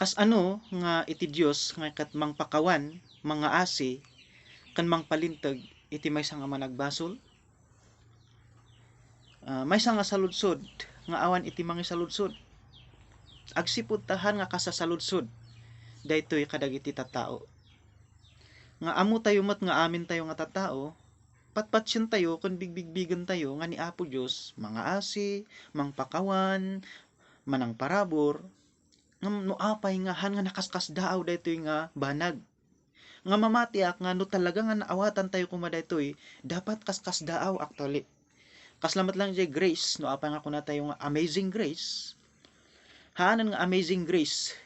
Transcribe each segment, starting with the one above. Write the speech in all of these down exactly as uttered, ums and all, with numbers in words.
Kasano nga iti Dios nga ket mangpakawan, mangaasi, ken mangpalinteg iti maysa nga managbasol? Ah, maysa nga saludsod nga awan iti mangisaludsod. Agsipud ta han nga kasasaludsod daytoy kadagiti tattao. Nga ammotayo met nga amintayo nga tattao, patpatsentayo ken bigbigbigentayo nga ni Apo Dios mangaasi, mangpakawan, manangparabur, ngem no apay nga han nga nakaskasdaaw daytoy nga banag? Nga mamatiak nga no talaga nga naawatantayo koma daytoy, dapat kaskasdaaw actually. Kasla met lang jay grace, no apay nga kunatayo nga amazing grace. Haanen nga amazing grace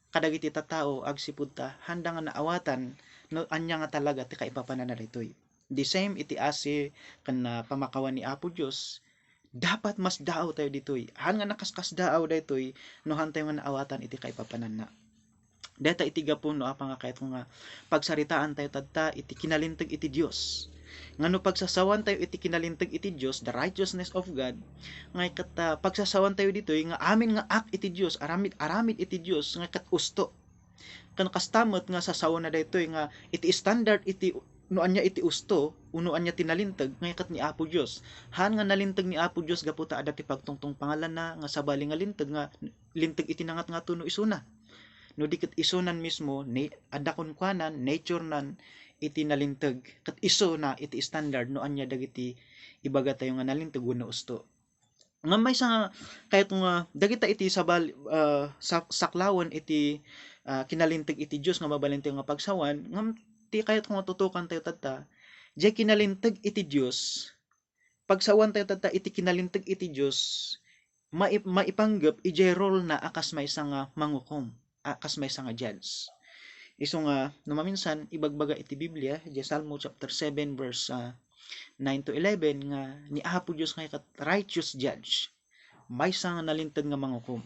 kadagiti tattao agsipud ta handa nga naawatan no ania nga talaga ti kaipapananna daytoy. The same iti asi ken, ah, pamakawan ni Apo Dios, dapat masdaaw tayo ditoy. Han nga nakaskasdaaw daytoy no hantayo nga naawatan iti kaipapananna. Dayta iti gapu no apay nga kayatko nga pagsaritaan tayo tatta iti kinalinteg iti Dios. Nga no pagsasawan tayo iti kinalinteg iti Dios, the righteousness of God, nga ket, ah, pagsasawan tayo ditoy nga amin nga ak iti Dios, aramid, aramid iti Dios, nga ket usto. Ken kasta met nga sasawana daytoy nga iti standard iti no ania iti usto, wenno ania ti nalinteg, nga ket ni Apo Dios. Han nga nalinteg ni Apo Dios gapu ta adda ti pagtungtungpanganna nga sabali nga linteg nga linteg iti nangatngato no isuna. No di ket isunan mismo, ni, adda kunkuanan, nature nan iti nalinteg, ket isuna iti standard no ania dagiti ibagatayo nga nalinteg wenno usto. Ngem maysa nga kayatko nga dagita iti sabal-, ah, sak-, saklawen iti, ah, kinalinteg iti Dios nga mabalintayo nga pagsawan, ngem ti kayatko nga tutukantayo tatta, diay kinalinteg iti Dios, pagsawantayo tatta iti kinalinteg iti Dios, mai-, maipanggep idiay role na a kas maysa nga mangukom, a kas maysa nga judge. Isu nga, no maminsan, ibagbaga iti Biblia, idiay Salmo chapter seven, verse, ah, nine to eleven, nga ni Apo Dios nga ket righteous judge, maysa nga nalinteg nga mangukom.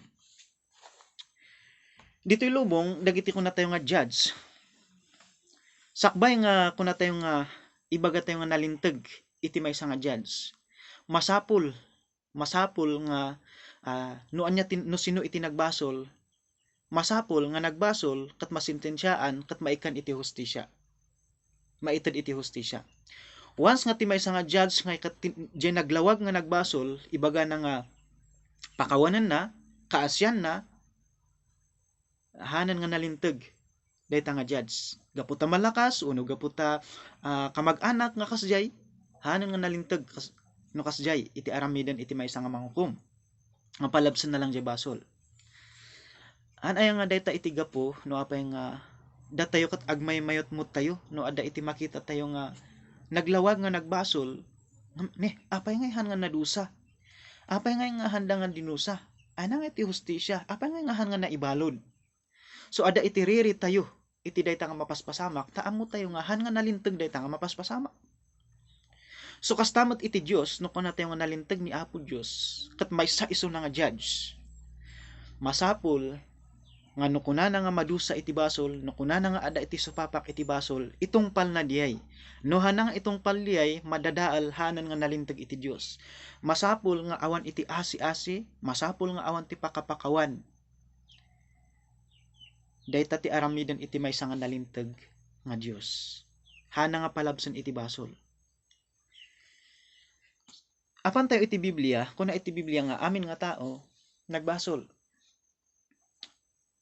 Ditoy lubong, dagiti kunatayo nga judge, sakbay nga kunatayo nga ibagatayo nga nalinteg iti maysa nga judge, masapul, masapul nga, ah, no ania tin-, no sino iti nagbasol, masapul nga nagbasol ket masentensiaan ket maikkan iti hustisia. Maited iti hustisia. Once nga ti maysa nga judge nga ikat-, tin-, diay naglawag nga nagbasol, ibagana nga pakawanenna, kaasianna, hanen nga nalinteg dayta nga judge. Gapu ta malakas, wenno gapu ta, ah, kamag-anak nga kasdiay, hanen nga nalinteg kas-, no kasdiay iti aramiden iti maysa nga mangukom. Nga palabsenna lang diay basol. Haan aya nga dayta iti gapu no apay nga datayo ket agmaymayotmottayo no adda iti makitatayo nga naglawag nga nagbasol, ngem, ne, apay nga han nga nadusa? Apay nga nga handa nga dinusa? Ania nga iti hustisia? Apay nga nga han nga naibalud? So, adda iti riritayo iti dayta nga mapaspasamak, ta ammotayo nga han nga nalinteg dayta nga mapaspasamak. So, kasta met iti Dios, no kunatayo nga nalinteg ni Apo Dios, ket maysa isuna nga judge. Masapul nga no kunana nga madusa iti basol, no kunana nga adda iti supapak iti basol, itungpalna diay. No hana nga itungpal diay, madadael hanen nga nalinteg iti Dios. Masapul nga awan iti asi-asi, masapul nga awan ti pakapakawan. Dayta ti aramiden iti maysa nga nalinteg nga Dios. Hana nga palabsen iti basol. Apan tayo iti Biblia, kuna iti Biblia nga amin nga tao nagbasol.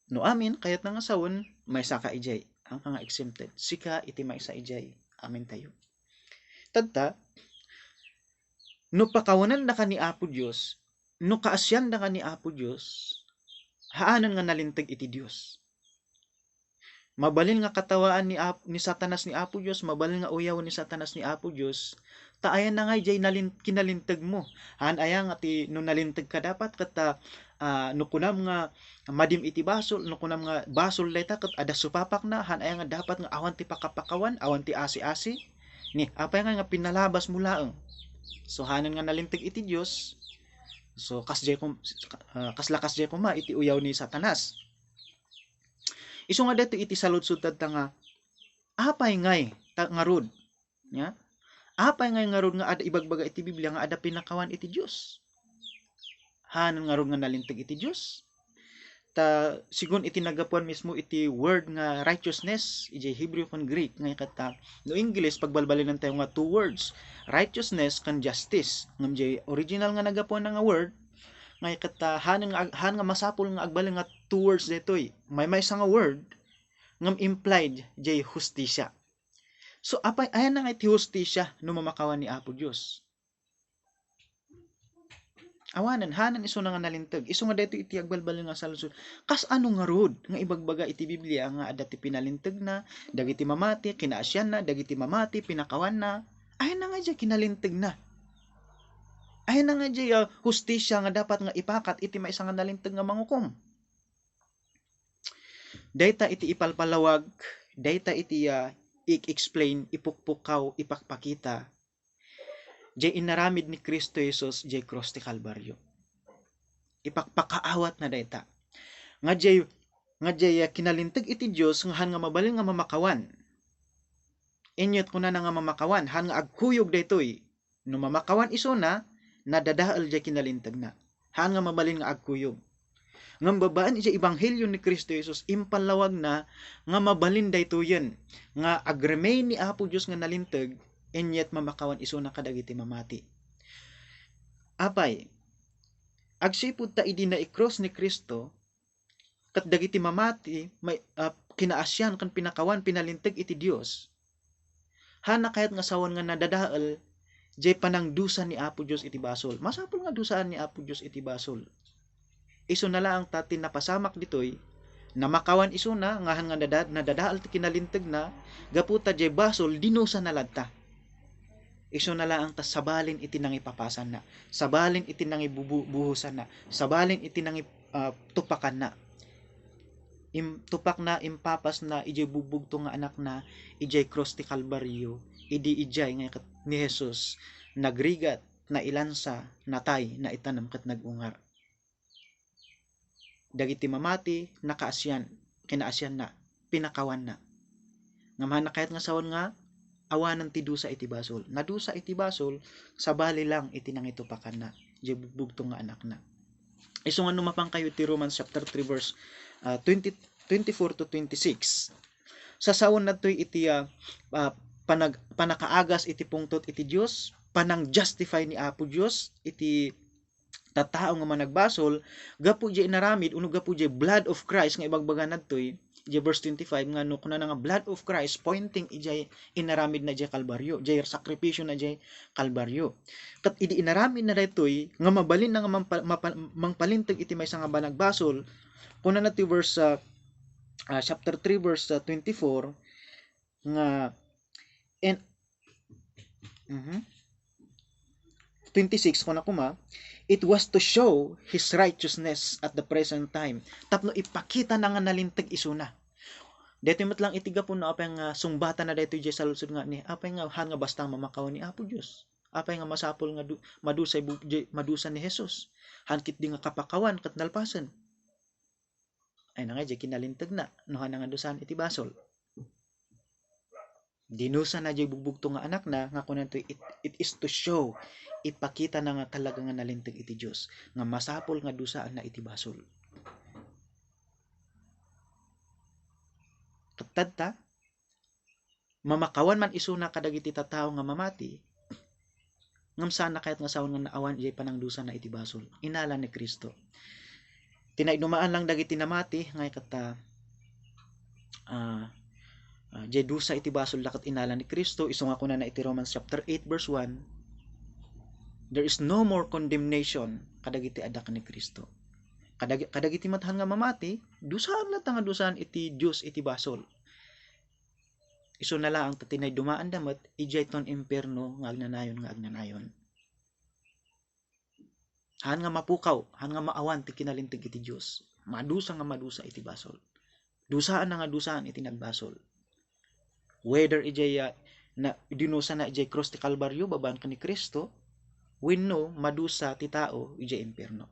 No amin, kayatna nga sawen, maysaka idiay. Haanka nga exempted. Sika iti maysa idiay. Amintayo. Tatta, no pakawanennaka ni Apo Dios, no kaasiannaka ni Apo Dios, haanen nga nalinteg iti Dios. Mabalin nga katawaan ni Ap-, ni Satanas ni Apo Dios, mabalin nga uyawen ni Satanas ni Apo Dios, ta ayanna nga idiay nalin-, kinalintegmo. Haan aya nga ti, no nalintegka dapat ket, ah, ah, no kunam nga madim iti basol, no kunam nga basol dayta ket adda supapakna, haan aya nga dapat nga awan ti pakapakawan, awan ti asi-asi? Ni, apay nga, nga pinalabasmo laeng? So, hanen nga nalinteg iti Dios, so, kasdiay kom-, ah, kasla kasdiay koma iti uyaw ni Satanas. Isu nga daytoy iti saludsod tatta nga, apay ngay ta-, ngarud? Nya? Apay ngay ngarud nga adda ibagbaga iti Biblia nga adda pinakawan iti Dios? Hanen ngarud nga nalinteg iti Dios? ah, sigun iti naggapuan mismo iti word nga righteousness, iti Hebrew ken Greek, nga ket, ah, no English, pagbalbalinantayo nga two words, righteousness ken justice. Ngem iti original nga naggapuan nga word, nga ket, ah, haan nga, haan nga masapul nga agbalin nga two words daytoy. Maymaysa nga word, ngem implied iti hustisya. So, apay, ayanna nga iti hustisya no mamakawan ni Apo Dios? Awanen, haanen isuna nga nalinteg. Isu nga daytoy iti agbalbaliw nga saludsod. Kasano ngarud nga ibagbaga iti Biblia nga adda ti pinalintegna, dagiti mamati, kinaasianna, dagiti mamati, pinakawanna? Ayanna nga idiay kinalintegna? Ayanna nga idiay, ah, hustisya nga dapat nga ipakat iti maysa nga nalinteg nga mangukom? Dayta iti ipalpalawag, dayta iti, ah, ik-explain, ipukpukaw, ipakpakita diay inaramid ni Cristo Jesus diay krus ti Kalbario. Ipakpakaawatna dayta. Nga diay, nga diay, ah, kinalinteg iti Dios nga haan nga mabalin nga mamakawan. Inyo kunana nga mamakawan, haan nga agkuyog daytoy. No mamakawan isuna, nadadael diay kinalintegna. Haan nga mabalin nga agkuyog. Ngem babaen idiay ebanghelio ni Cristo Jesus, impallawagna nga mabalin daytoyen, nga agremain ni Apo Dios nga nalinteg, and yet mamakawan isuna kadagiti mamati. Apay, agsipud ta idi naikrus ni Cristo, ket dagiti mamati, may, ah, kinaasian ken pinakawan, pinalinteg iti Dios. Haan nga kayat nga sawen nga nadadael diay panangdusa ni Apo Dios iti basol. Masapul nga dusaan ni Apo Dios iti basol. Isuna laeng ta ti napasamak ditoy, namakawan isuna nga haan nga nadad-, nadadael ti kinalintegna, gapu ta diay basol, dinusana latta. Isuna laeng ta sabalin iti nangipapasanna, sabalin iti nangibubu-, buhosanna, sabalin iti nangi-, ah, tupakanna. Im-, tupakna, impapasna idiay bugbugto nga anakna, idiay krus ti Kalbario, idi idiay nga ket ni Jesus nagrigat, nailansa, natay, naitanem ket nag-ungar. Dagiti mamati, nakaasian, kinaasianna, pinakawanna. Ngem haan nga kayat nga sawen nga awanen ti dusa iti basol. Nadusa iti basol, sabali lang iti nangitupakanna, diay bugbugto nga anakna. Isu nga no mapankayo iti Romans chapter three verse, ah, twenty, twenty-four to twenty-six. Sasawen nattoy iti, ah, ah, panag-, panakaagas iti pungtot iti Dios, panang-justify ni Apo Dios iti tattao nga managbasol gapu idiay inaramid wenno gapu idiay blood of Christ nga ibagbaga nattoy, idiay verse twenty-five nga no kunana nga blood of Christ pointing idiay inaramidna idiay Kalbario, idiay sakripisio na idiay Kalbario. Ket idi inaramidna daytoy nga mabalinna nga mampa-, mapa-, mangpalinteg iti maysa nga managbasol, kunana ti verse, ah, ah, chapter three verse, ah, twenty-four nga, and, mhm. Twenty-six, kuna koma, "It was to show his righteousness at the present time." Tapno ipakitana nga nalinteg isuna. Daytoy met lang iti gapu no apay nga sungbatana daytoy diay saludsod nga ni, apay nga haan nga basta mamakawan ni Apo Dios? Apay nga masapul nga du-, madusa ibu-, diay-, madusa ni Jesus? Haan ketdi nga kapakawan ket nalpasen. Ay na nga, diay kinalintegna, no haan nga dusaan iti basol. Dinusana diay bugbugto nga anakna, nga kunanto, it, it is to show, ipakitana nga talaga nga nalinteg iti Dios, nga masapul nga dusaanna iti basol. Ket tatta, mamakawan man isuna kadagiti tattao nga mamati, ngem saanna kayat nga sawen nga naawan idiay panangdusana iti basol. Inalan ni Cristo. Ti naidumaan lang dagiti namati, nga ket, ah, ah, ah, diay dusa iti basolda ket inalan ni Cristo, isu nga kunana iti Romans chapter eight verse one, "There is no more condemnation kadagiti adda ken ni Cristo." Kadag-, kadagiti met haan nga mamati, dusaan latta nga dusaan iti Dios iti basol. Isuna laeng ta ti naidumaanda met idiay ton impierno nga agnanayon nga agnanayon. Haan nga mapukaw, haan nga maawan ti kinalinteg iti Dios. Madusa nga madusa iti basol. Dusaanna nga dusaan iti nagbasol. Whether idiay, ah, na, dinusana idiay krus ti Kalbario babaen ken ni Cristo, wenno madusa ti tao idiay impierno.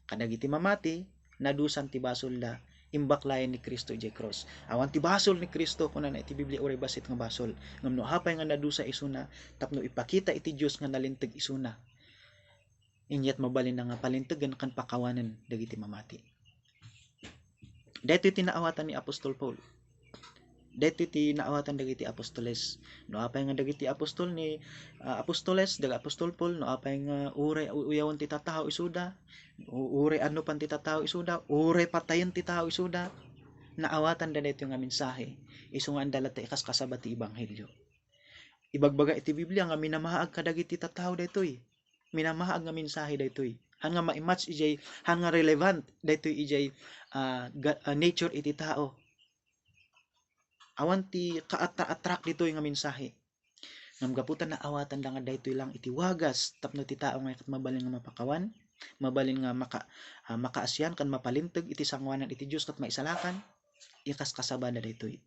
Kadagiti mamati, nadusan ti basolda, imbaklayen ni Cristo idiay krus. Awan ti basol ni Cristo, kunana iti Biblia, uray bassit nga basol. Ngem no apay nga nadusa isuna, tapno ipakita iti Dios nga nalinteg isuna, inyat mabalinna nga palintegen ken pakawanen dagiti mamati. Daytoy ti naawatan ni Apostol Paul. Daytoy ti naawatan dagiti apostoles. No apay nga dagiti apostol ni, ah, apostoles, daga Apostol Paul, no apay nga uray uyawen ti tattao isuda, u-, uray annopan ti tattao isuda, uray patayen ti tao isuda, naawatanda daytoy nga mensahe. Isu nga anda latta ikaskasaba ti ebanghelio. Ibagbaga iti Biblia nga minamaag kadagiti tattao daytoy. Minamaag nga mensahe daytoy. Han nga ma-match ijay, han nga relevant daytoy ijay, ah, ga-, ah, nature iti tao. Awan ti ka-attra-attract ditoy nga mensahe. Ngem gapu ta naawatanda nga daytoy lang iti wagas tapno ti tao nga ket mabalin nga mapakawan, mabalin nga maka-, ah, makaasian ken mapalinteg iti sangoanan iti Dios ket maisalakan, ikaskasabada daytoy.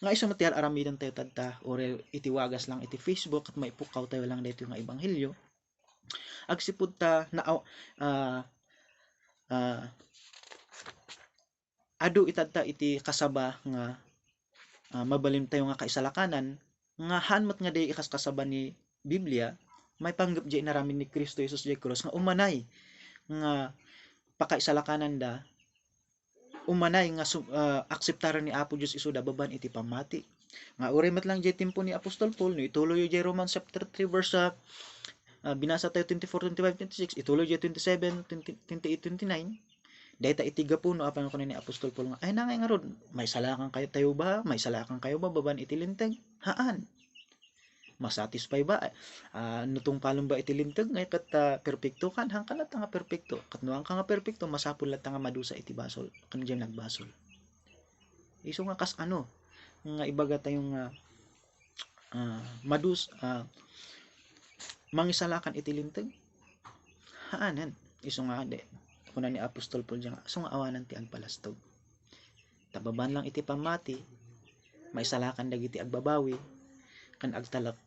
Nga isu met ti ar-aramiden tayo tadta, uray iti wagas lang iti Facebook ket maipukkaw tayo lang daytoy nga ebanghelio. Agsipud ta naaw-, ah, ah, adu itadta iti kasaba nga, ah, mabalin tayo nga kaisalakanan, nga haan met nga di ikaskasaba ni Biblia, maipanggep diay inaramid ni Cristo Jesus diay krus nga umanay nga pakaisalakananda, umanay nga su-, ah, akseptaren ni Apo Dios isuda babaen iti pammati. Nga uray met lang diay tiempo ni Apostol Paul, no ituloy diay Romans chapter three verse, ah, ah, binasa tayo twenty-four, twenty-five, twenty-six, ituloy diay twenty-seven, twenty, twenty-eight, twenty-nine, dayta iti gapu no apay nga kuna ni Apostol Paul nga, "Ay, nangay ngarud, maisalakan kayo tayo ba? Maisalakan kayo ba babaen iti linteg?" Haan. Masatisfy ba? Ah, no tungpalen ba iti linteg nga ket, ah, perpekto kan? Haanka latta nga perpekto. Ket no haanka nga perpekto, masapul latta nga madusa iti basol, ken diay nagbasol. Isu nga kas ano, nga ibaga tayo nga, ah, madus-, ah, mangisalakan iti linteg? Haanen. Isu nga, di, kuna ni Apostol Paul diay nga, isu nga awanen ti agpalastog. Ta babaen lang iti pammati, maisalakan dagiti agbabawi, ken agtalek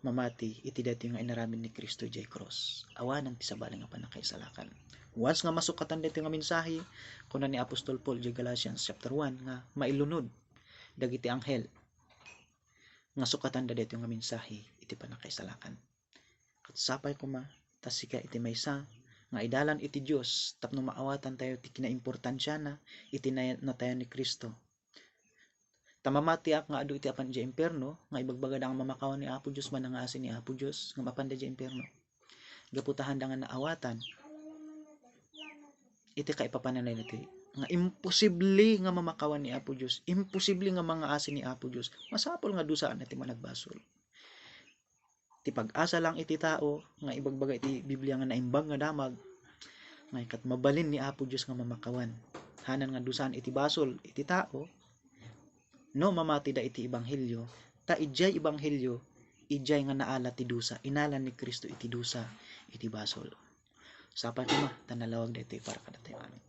mamati iti daytoy nga inaramid ni Cristo idiay krus. Awanen ti sabali nga pannakaisalakan. Once nga masukatan daytoy nga mensahe, kuna ni Apostol Paul idiay Galatians chapter one nga mailunod dagiti anghel nga sukatanda daytoy nga mensahe iti pannakaisalakan. Ket sapay koma ta sika iti maysa nga idalan iti Dios tapno maawatan tayo ti kinaimportansiana iti nay-, natayan ni Cristo. Ta mamatiak nga adu iti apan idiay impierno, nga ibagbagada nga mamakawan ni Apo Dios, manangaasi ni Apo Dios, ngem apanda idiay impierno. Gapu ta haanda nga naawatan iti kaipapananay daytoy nga imposible nga mamakawan ni Apo Dios, imposible nga mangaasi ni Apo Dios. Masapul nga dusaanna ti managbasol. Ti pag-asa lang iti tao nga ibagbaga iti Biblia nga naimbag nga damag, nga ket mabalin ni Apo Dios nga mamakawan. Hanan nga dusaan iti basol iti tao, no mamatida iti ebanghelio, ta idiay ebanghelio, idiay nga naala ti dusa, inalan ni Cristo iti dusa iti basol. Sapay koma, ta nalawag daytoy para kadatayo amin.